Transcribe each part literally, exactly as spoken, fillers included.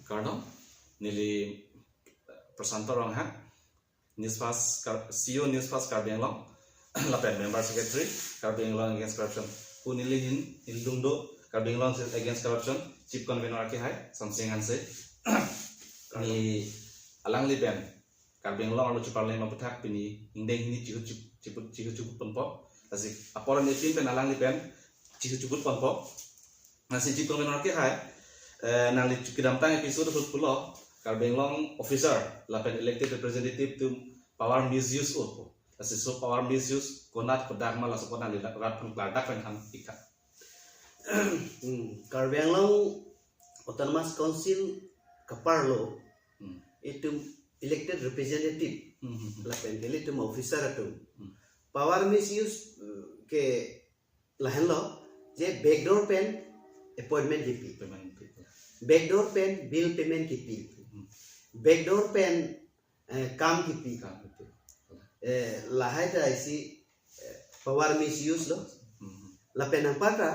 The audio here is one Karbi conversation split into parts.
Kardom, neli Prasanto Ronghang, News Fast Kar-, C E O News Fast Karbi Anglong, lapen Member Secretary Karbi Anglong Against Corruption. Pu neli ahin, neli along do Karbi Anglong Against Corruption Chief Convener akehai, Samsing Hanse. Neli alangli pen Karbi Anglong arlo cheparleng aphuthak pini ingdeng hini chihu chup-, chiput, chihu chuput ponpo. Lasi apor an epin pen alangli pen chihu chuput ponpo. Lasi Chief Convener akehai, eh, nangli chu kedamtang episode ahut pulo, Karbi Anglong officer lapen elected representative atum power misuse un-e pu. Lasi laso power misuse konat kodak ma, laso konat neli rat pen klardak pen than ik tha. Hmm, Karbi Anglong Autonomous Council kapar lo, Hmm. itum elected representative, Hmm, hmm, hmm. lapen ke ilitum officer atum. Hmm. Power misuse, eh, ke lahenlo, je backdoor pen appointment kipi. Payment kipi. Backdoor pen bill payment kipi. Hmm. Backdoor pen, eh, kam kipi. Kam kipi. Eh, lahai ta isi, eh, power misuse lo. Hmm. Lapen anparta,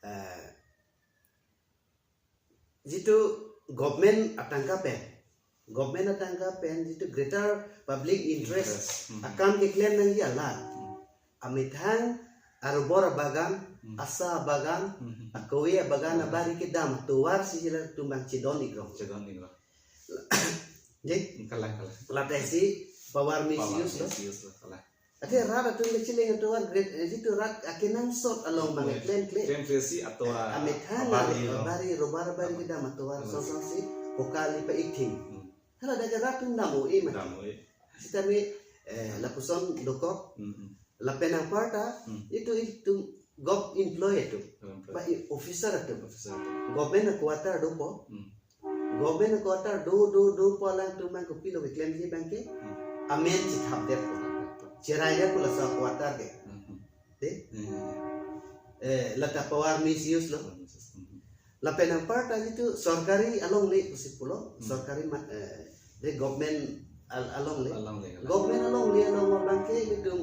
eh, jitu government atangka pen, government atangka pen jitu greater public interest Interest. Hmm. akam keklem nangji alam. Hmm. Amethang arobor abagan, Hmm. asa abagan, Hmm. akove abagan Hmm. abari kedam atovar si jila atum abang chedon igrong. Chedon igrong. Je? Kalang, kalang. Lata isi power misuse lo. Power misuse lo, kalang. Ate rat atum kacheleng atovar great, eh, jitu rat akenangsot along abang Abari. klem klem. Klem klem si atovar Amethang abari lo. abari, robor abari kedam atovar Hmm. song song si kokali pa iking. Hmm. Hala dak rat atum dam-o-e mati. Dam-o-e. Sitame, eh, lapuson dokok. Hmm, hmm. Lapen anparta, Hmm. itum, itum gov employee atum. Gov employee. Ba i-, officer atum. Officer atum. Government quarter dopo. Hmm. Government quarter do, do, dopo alangtum abang kopilo keklemji abang ke. Hmm. Amen chethapdet pu. Chethapdet pu. Cherai det pu laso quarter ke. Hmm, hmm. De? Hmm, hmm, hmm. Eh, lata power misuse lo. Power misuse. Hmm, hmm. Lapen anparta jitu sorkari alongle pusi pulo, Hmm. sorkari ma-, eh, de government al-, alongle. Alongle, alongle. Government alongle along abang ke itum,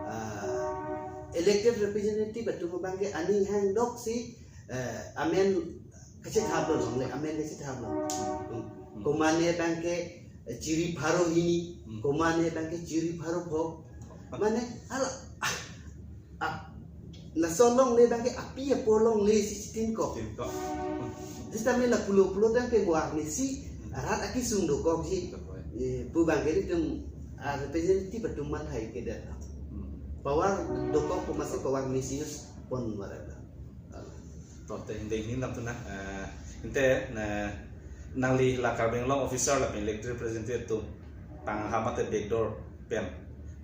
ah, elected representative atum abang ke aning hang dok si, eh, amen kachethap lo longle, amen kachethap lo. Hmm. Hmm. Komane abang ke, eh, chiri pharo hini, Hmm. komane abang ke chiri pharo pho. Mane, hala, ah, ah, laso alongle abang ke api apo alongle si chitin kok. Chitin kok. Sitame la pulo pulo abang ke mo arnisi, Hmm. rat akesung dokokji. Dokok. Eh, pu abang ke itum, ah, representative atum mathai kedet. Hmm. Power dokok pu masi power misuse pon warat. To, te ingdeng hini lam tu na, eh, inte, na, nangli la Karbi Anglong officer lapen elected representative atum tang ha mate backdoor pen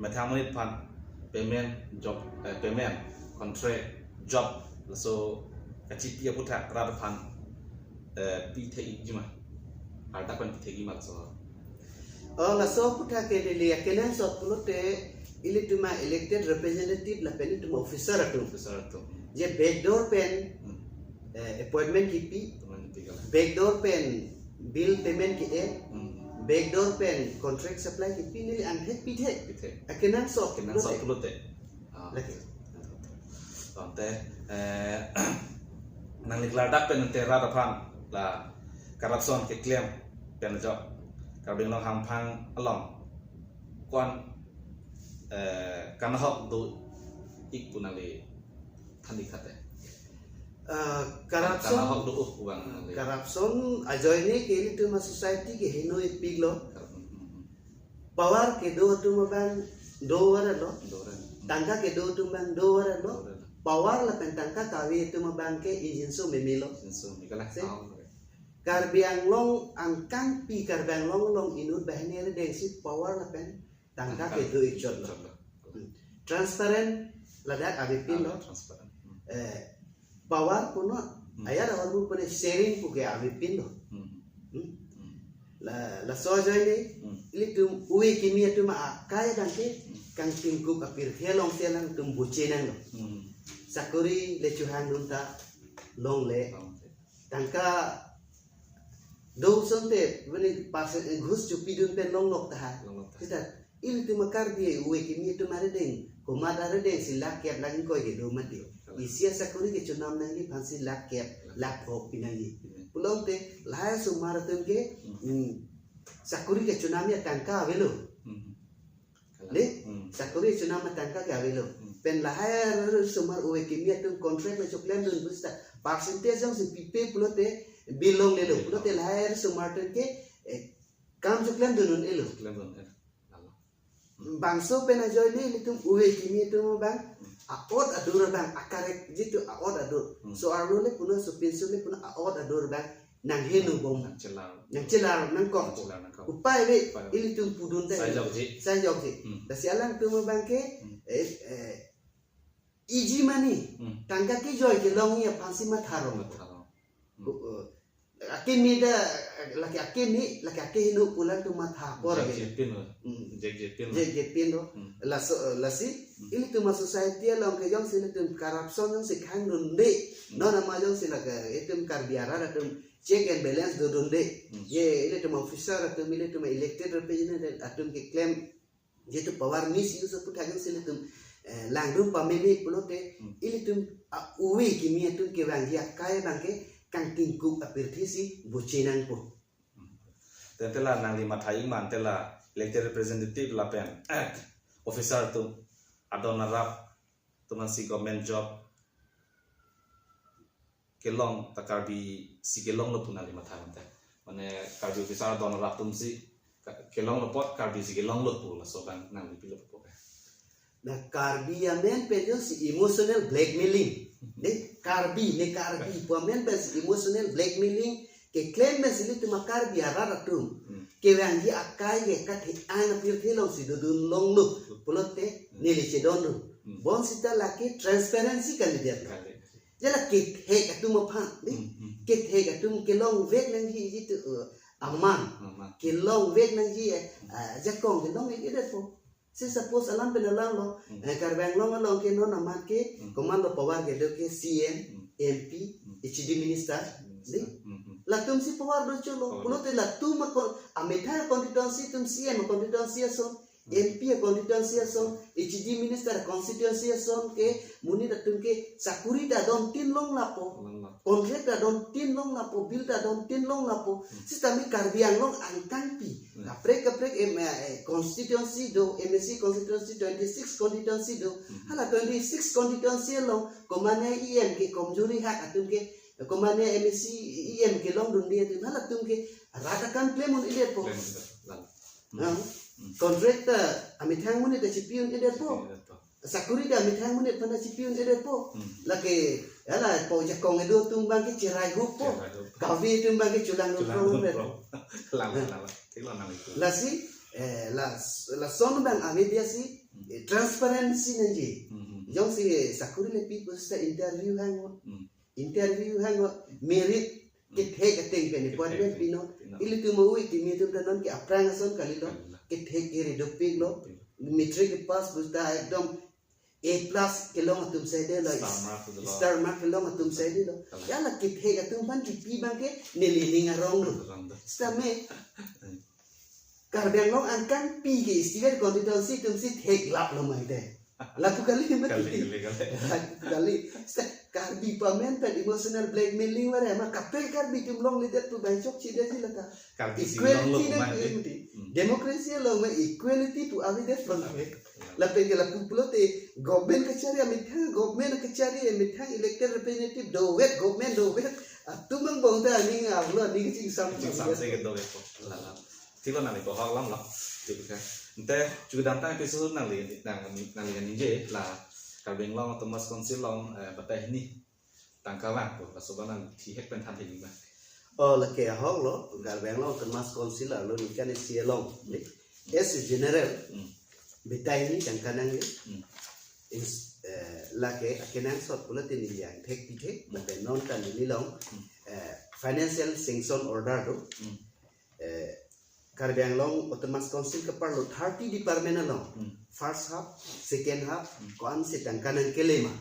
methang monit aphan payment job, eh, payment contract job laso kachipi aphuthak rat aphan, eh, pi thek-ikji ma? Ardak pen pi thek-ikji ma laso? Oh, laso aphuthak ke neli akenangsot pulote ilitum a-elected representative lapen itum officer atum. Officer atum. Je backdoor pen, Hmm. eh, appointment kipi. Appointment kipi kalang. Backdoor pen bill payment ke-e. Hmm. Backdoor pen contract supply kipi neli angthek pi thek. Pi thek. Akenangsot Akenangsot pulote. pulote. Ah. Lake. Tangte, eh, nangli klardak pen ante rat aphan la corruption keklem pen ajok Karbi Anglong hamphang along ko-an, eh, kanahok do-ik pu nangli than-ik tha te? Eh, corruption, Kanahok do-o pu abang nangli. Corruption ajoine ke ilitum a-society ke heno-ik pik lo. Hmm, hmm, hmm. Power kedo atum abang do warat lo. Do warat. Tangka kedo atum abang do warat lo. Do warat. Power lapen tangka kave atum abang ke ingjinso meme lo. Ingjinso meme kalang. Se? Taon. Karbi Anglong angkangpi Karbi Anglong along inut banghini arideng si power lapen tangka Tangka kedo-ik chot lo. Chot lo. Hmm. Transparent ladak avepin lo. Ah, transparent. Hmm. Eh, power puno, Hmm. ayat awar pu pune sharing pu ke avepin lo. Hmm. Hmm? Hmm. La, laso ajoine, Hmm. ilitum ove kimi atum akai abang ke, Hmm. kangtingkup apirthe along si alangtum boche nanglo. Hmm. Sakori le chohangdun ta longle. Longle. Tangka do asonte, mane pas, eh, ghus chopidun pen longlok tahai. Longlok tahai. Sita, ilitum a-Karbi ove kimi atum arideng, komat arideng si lakh kep lakh ingkoi kedo mati. Kalang. Isi asakori kechonam nangji aphan si lakh kep, Kalang. lakh pho pi nangji. Pi nangji. Pulote lahai osomar atum ke, hmm, sakori kechonam atangka avelo. Hmm. Dei? Hmm. Sakori kechonam atangka ke avelo. Hmm. Pen lahai osomar ove kimi atum contract le choklemdun pusita percentage jongsi pipe pulote bill longlelo. Bill pulote long. Lahai osomar atum ke, eh, kam choklemdun un-elo. Choklemdun un-elo. Lalo. Bangso pen ajoine ilitum ove kimi atum abang, hmm, a-odd adur abang, akarek jitu a-odd adur. Hmm. So-arlo le puno, sopinso le puno a-odd adur abang nangheno bom. Nangchelar. Nangchelar, nangkok. Nangchelar, nangkok. Upai ave, upai ave. Ilitum pudun ta. Sai jokji. Sai jokji. Hmm. Lasi alangtum abang ke, hmm, eh, eh, iji mani, hmm, tangka kejoi kelongji aphansi matharo. Matharo. Hmm. Uh, uh, akimi ta, lake akimi, lake akeheno pu alangtum matha apor ave. Jekjepin lo. Hmm. Jekjepin lo. Jekjepin lo. Hmm. Laso, eh, lasi, hmm, ilitum a-society along ke jongsi ilitum corruption jongsi khangdunde. Hmm. Non ama jongsi lake itum Karbi arat atum check and balance dodunde. Hmm. Je ilitum officer atum, ilitum elected representative atum keklem jitu power misuse aphuthak jongsi ilitum, eh, langdun pameme pulote, hmm, ilitum a-ove kimi atum kevangji akai abang ke kangtingkuk apirthe si buchi nangpo. Hmm. Tangte la nangli matha-ik ma, tangte la elected representative lapen, eh, officer atum adon arap atum ansi government job kelong ta Karbi si kelonglo pu nangli matha mate. Mane Karbi officer adon arap atum si ka-, kelonglo apot Karbi si kelonglo pu laso abang nangli pilo pu ke. Na Karbi amen pen jongsi emotional blackmailing. Ne Karbi, ne Karbi pu amen pensi emotional blackmailing keklem pensi ilitum a-Karbi arat atum. Hmm. Kevangji akai ke kathi-an apirthe alongsi dodun longlo pulote, hmm, neli chedondun. Hmm. Bonsita lake transparency kalidet. Kali. Je la kethek atum aphan, ne? Hmm, hmm. Kethek atum kelongvek nangji jitu, eh, aman. Aman. Kelongvek nangji, eh, ah, jakong kelongvekdetpo. Si suppose alam pen alam lo, hmm, eh, Karbi Anglong along ke non amat ke, hmm, komatlo power kedo ke C M, hmm, M P, hmm, H D minister, minister, ne? Hmm, hmm. Latum si power do cholo, power. Pulote latum ako, amethang constituency atum C M constituency ason, M P a-constituency ason, H D minister a-constituency ason ke, monit atum ke sakori ta adon tin long lapo, long lapo. Contract ta adon tin long lapo, bill ta adon tin long lapo. Hmm. Sitame Karbi Anglong angkangpi. Hmm. Kaprek kaprek em, eh, constituency do, M A C constituency, twenty-six constituency do. Hmm. Hala twenty-six constituency along, komane E M ke komjuri hak atum ke, komane M A C E M kelongdunde atum, halatum ke rat akam klem un-edetpo. Klem un-edetpo. Lang. Ha? Hmm. Contract ta amethang monit ta chipi un-edetpo. Chipi un-edetpo. Sakori ta amethang monit aphan ta chipi un-edetpo. Hmm. Lake, hala po jakong kedo atum abang ke cherai hukpo. Cherai hukpo. Kave atum abang ke cholang, cholang dun pro. Dun pro. Lang, lang, lang. Thik lo nang itu. Lasi, eh, la, lason abang avedet si, hmm, eh, transparency nangji. Hmm, hmm. Jongsi sakori le pi pusita interview hang. Hmm. Interview hang merit, hmm, kethek ateng pen appointment, kethek ateng pino. Pino. Ilitum ove kimi atum ta non ke aphrang ason kalilo. Kalilo. Kethek ere dopiklo. Dopik. Matric pass pusita ekdom A plus kelong atum saidelo. Star mark dolo. Star mark kelong atum saidelo. Kalilo. Ya la kethek atum aphan chipi abang ke neli ning arong lo. Arong lo. Sitame. Hmm. Karbi Anglong angkangpi ke East West constituency atum si theklap lo mate. Lapu kali mati. Kali, kali, kali. Lapu kali. Sa Karbi pu amen pen emotional blackmailing vare ma kaprek Karbi atum longledet pu bai chokche detji lata. Karbi si equality longlelo na mati. Equality. Hmm. Democracy along ma equality pu avedet pu ave. Lapen ke lapu pulote government kachari amethang, government kachari amethang elected representative dovet, government dovet. Atum angbong ta aning arlo aning chingsam. Chingsam se ke dovetpo. La, la. Thik lo nangli ko hok lam lo. Thik lo. Ante chukidam tang episode nangli, nang, nangli kaningje la Karbi Anglong Autonomous Council along, eh, batai hini tangka vangpo, laso abang nangli thihek pen than hini ma. Oh, lake ahok lo, Karbi Anglong Autonomous Council arlo ningkan isi along, ne? As a general, hmm, batai hini tangka nangle. Hmm. Ins-, eh, lake akenangsot pulote neli angthek pithek, hmm, lapen non ta neli along, hmm, eh, financial sanction order do. Hmm. Eh, Karbi Anglong Autonomous Council kaparlo thirty department along, hmm, first half, second half, hmm, ko-ansi tangka nangkele ma.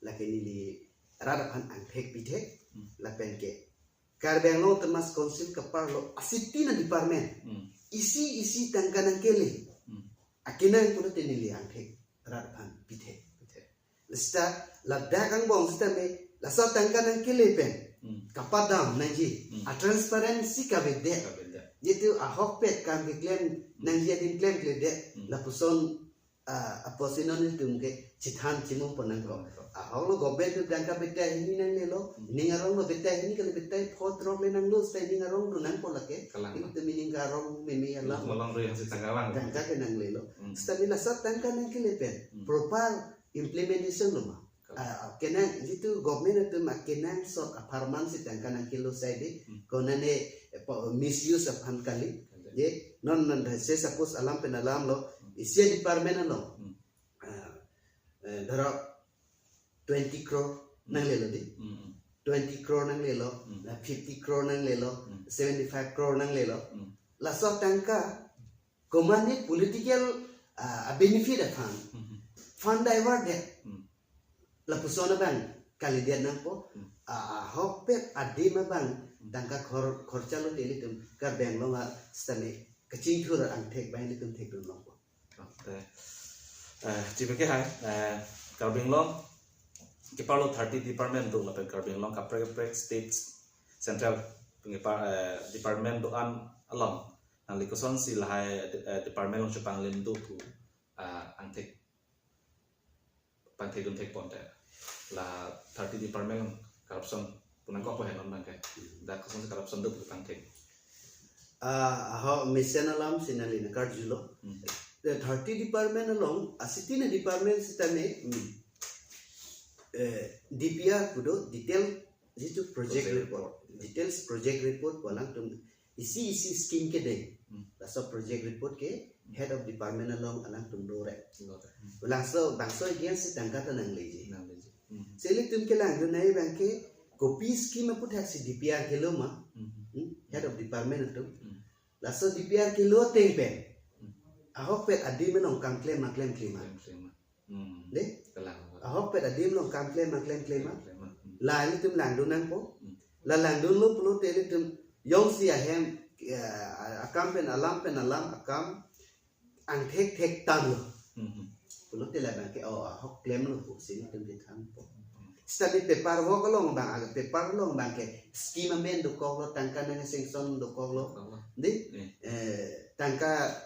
Lake neli rat aphan angthek pithek, hmm, lapen ke Karbi Anglong Autonomous Council kaparlo asitin a-department, hmm, isi isi tangka nangkele. Hmm. Akenang pulote neli angthek rat aphan pithek. Pithek. Sita ladak angbong sitame Laso tangka nangkele pen. Hmm. Kapadam nangji. Hmm. A transparency kavedet. Kavedet. Jitu ahokpet kam keklem nangji adim klemkledet. Hmm. Lapuson, ah, apotsi non ilitum ke chethan chimung pon nangkok. Nangkok. Ahok lo government atum tangka betai hini nanglelo. Hmm. Ning arong lo betai hini kali, betai pho throk le nanglo, seta ning arong do nangpo lake. Kalang. Ilitum ining arong meme alam. Malong rui hasi tangka lang. Tangka ke nanglelo. Hmm. Seta ni laso tangka nangkele pen. Hmm. Proper implementation lo ma. Kalang. Ah, kenang, jitu government atum akenangsot apharman si tangka nangkelo saide. Hmm. Konane, eh, po-, misuse aphan kali. Kali. Je, non non se suppose alam pen alam lo. Hmm. Isi department along. Hmm. Ah, eh, dhoro twenty crore Hmm. nanglelo di. Hmm, hmm. Twenty crore nanglelo, Hmm. na fifty crore nanglelo, Hmm. seventy-five crore nanglelo. Hmm. Laso tangka komatne political, ah, benefit aphan. Hmm. Fund divert det. Hmm. Lapuson abang kalidet nangpo. Hmm. Ah, ahokpet adim abang Hmm. tangka khor-, khorcha lote ilitum Karbi Anglong a seta ni kachingthur angthek abang ilitum thekdun longpo. Te, eh, chibeke hai, eh, Karbi Anglong keparlo thirty department do lapen Karbi Anglong kaprek kaprek states, central pengepar, eh, department do-an along nangli kosonsi lahai, eh, department along chepanglim do pu, eh, angthek pangthekdun thekpon te. La thirty department along corruption pu nangkokpo he non abangke. Dak kosonsi corruption do pu pangthek. Ah, aho mesen alam si nangli nangkarjulo. Hmm. The thirty department along, asitine department sitame, hmm, eh, D P R pu do, detail jitu project Project report. report. Details project report pu alangtum isi isi scheme kedeng. Hmm. Laso project report ke Hmm. head of department along alangtum do re. Lo te. Hmm. Laso bangso against si tangka ta nangleji. Nangleji. Hmm. Si ilitum kelangdun nai abangke kopi scheme aputhaksi D P R kelo ma. Hmm. Hmm? Head of department atum. Hmm. Laso D P R kelo ateng pen. Hmm. Ahokpet adim along kam klem ma klem klem ma. Klem, klem ma. Hmm. De? Kalang. Ahokpet adim along kam klem ma klem klem ma. Klem ma. Hmm. La ilitum langdun nangpo. Hmm. La langdunlo pulote ilitum jongsi ahem, eh, akam pen alam pen alam akam angthek thektanlo. Hmm, hmm. Pulote labangke, oh, ahok klemlo pusi ilitum kethanpo. Hmm. Seta ni paperwork along abang, aga paper along abangke scheme amen dokoklo, tangka nang sanction dokoklo. Dokoklo. De? Eh. Eh, tangka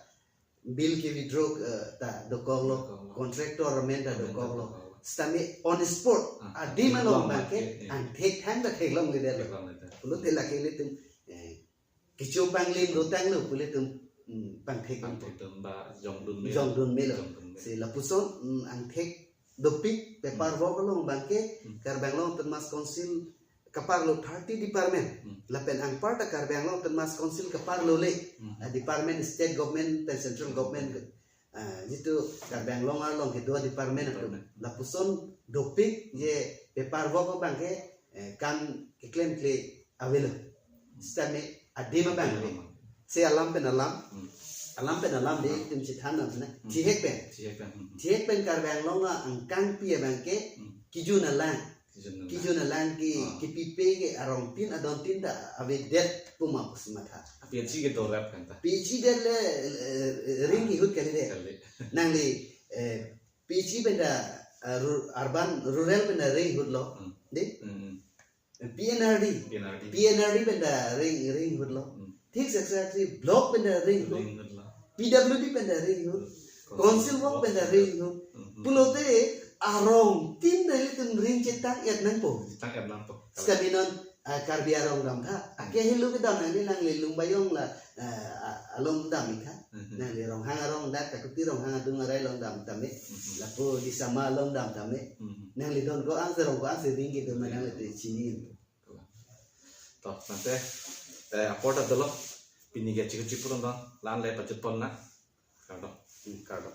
bill ke withdraw, eh, ta dokoklo, Dokoklo. contractor amen ta Amen ta dokoklo. dokoklo. Sitame on spot, Ah, adim along theklong abangke, eh. angthek thang ta theklongledet. Theklongledet. Pulote lake ilitum, eh, kecho panglim dotanglo pu ilitum, hmm, pangthek. Pangthekdun ba jongdun me. Jongdun melo. Jongdun me. Si lapuson, hmm, angthek dopik, paperwork along abangke, Hmm. Karbi Anglong Autonomous Council kaparlo thirty department. Hmm. Lapen anparta Karbi Anglong Autonomous Council kaparlo le. Hmm. Ah, department state government pen central government. Ah, jitu Karbi Anglong along kedo department atum. Department. Lapuson dopik je paperwork abangke, eh, kam keklemkle avelo. Sitame adim abang. Adim abang. Si alam pen alam. Hmm. Alam pen alam de Hmm. itum chethan nang na. Hmm. Thihek pen. Thihek pen. Hmm. Thihek pen Karbi Anglong angkangpi abangke Hmm. kejun alang. Kejun alang. Kejun alang ke, Ah. kepipe ke arongtin adontin ta avedet pu ma pusi matha. P H E ke dorap kan ta. P H E det le, eh, ring ihut kalidet. Kali. Nangli, eh, P H E pen ta, eh, ru-, urban, rural pen ta ring ihutlo. Hmm. De? Hmm. P N R D. P N R D. P N R D pen ta ring, ring ihutlo. Hmm. Thik seksi block pen ta ring ihut. Ring ihutlo. P W D pen ta ring ihut. Council work pen ta ring ihut. Hmm, hmm. Pulote arongtin ta ilitum ring chetang-et nangpo. Chetang-et nangpo. Sitame non, ah, Karbi arong dam tha. Hmm. Ake helu kedam nangli nangli Lumbajong la, ah, ah, along dam-ik tha. Hmm, hmm. Nangli Ronghang arong dak kakuti Ronghang adung arai along dam tame. Hmm, hmm. Lapu Disama along dam tame. Hmm, hmm. Nangli don ko-an si rong ko-an si ring kedo ma nangli te chini. To, tangte, eh, apor ta dolo, pini ke chikut chipur nonton, la-an le pachutpon nang, kardom, hmm, kardom.